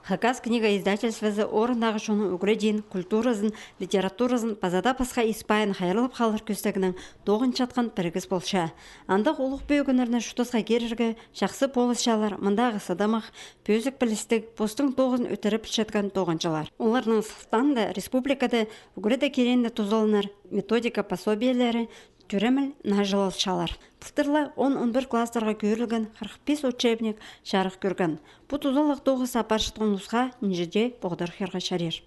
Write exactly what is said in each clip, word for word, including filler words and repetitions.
Хакас книга издательствозы орындағы чонның ӱгредиин, культуразын, литературазын паза даа пасха ис-пайын хайраллап халар кӧстегнең тоғынчатхан пірігіс полча. Андағ улуғ пӧгіннерні чуртасха кирерге чахсы полысчалар мындағы садамах, пӧзік пілістіг, постың тоғызын ӧтіре пілчеткен тоғынҷылар. Оларның сылтаанда республикада ӱгредіг кирегіне тузаланар методика пособиелері тӧреміл нааҷылалчалар. Пылтырлығ он-он пір класстарға кӧрілген хырых пис учебник чарых кӧрген. Пу тузалығ тоғыс апарчатхан нусха нинҷе дее поғдархирға чарир.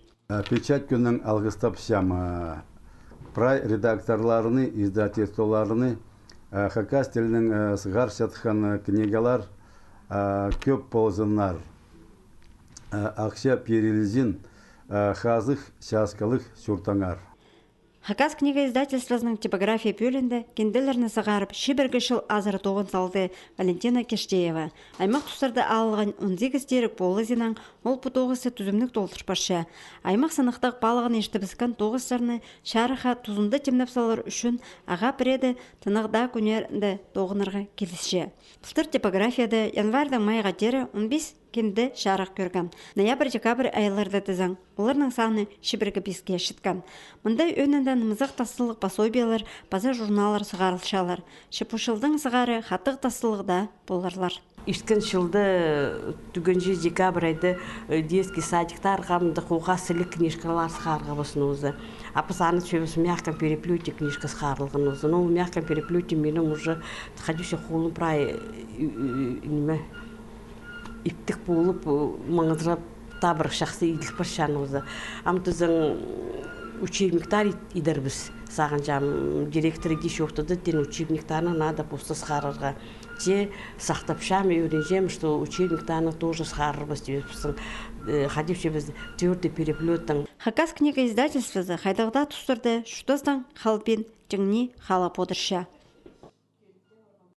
Печать кӱннең алғыстапчам прай редакторларны, издательстволарны, хакас тілінең сығарчатхан книгалар кӧп ползыннар, ахча пирілзін, хазых часкалығ чуртаңар. Хакас книга издательствозының типография пӧлиинде кинделерні сығарып, чибіргі чыл азыра тоғын салды Валентина Киштеева. Аймах тустарда алылған он сигіс тиріг полызынаң ол пу тоғысты тӱзімніг толдыр парча. Аймах сынахтығ палығын иртібіскен тоғыстарны чарыхха тузында тимнеп салар ӱчӱн ағаа пірееде тынағ даа кӱннерде тоғынарға килісче. Пылтыр типографияда январьдаң майға теере он пис кинде чарых кӧрген. Ноябрь-декабрь айларда тізең, оларның саны чибіргі писке читкен. Мындағ ӧӧнінде нымзах тастылығ пособиелер паза журналлар сығарылчалар. Че пу чылдаң сығара хатығ тастылығ даа поларлар. Ирткен чылда тӱгенҷі декабрь айда детский садиктарға мындағ хакас тілі книжкалар сығарғабыс нооза. А піс аны тіпчебіс «В мягком переплёте» книжка сығарылған нооза. Но «В мягком переплёте» минің уже хайди-да холым прай ниме, иптіг полып, маңызырап, табырах чахсы иділ парча нооза. Ам тізең учебниктер идербіс. Сағынчам, директор иди чоохтады, тен учебниктерні надо поста сығарарға. Че сахтапчам, ӧрінчем, что учебниктерні тоже сығарарбыс тіпчебіс, хайди тіпчебіс, «Твёрдый переплёттаң». Хакас книга издательствозы хайдағ даа тустарда чуртастаң халбин тиңней халып одырча.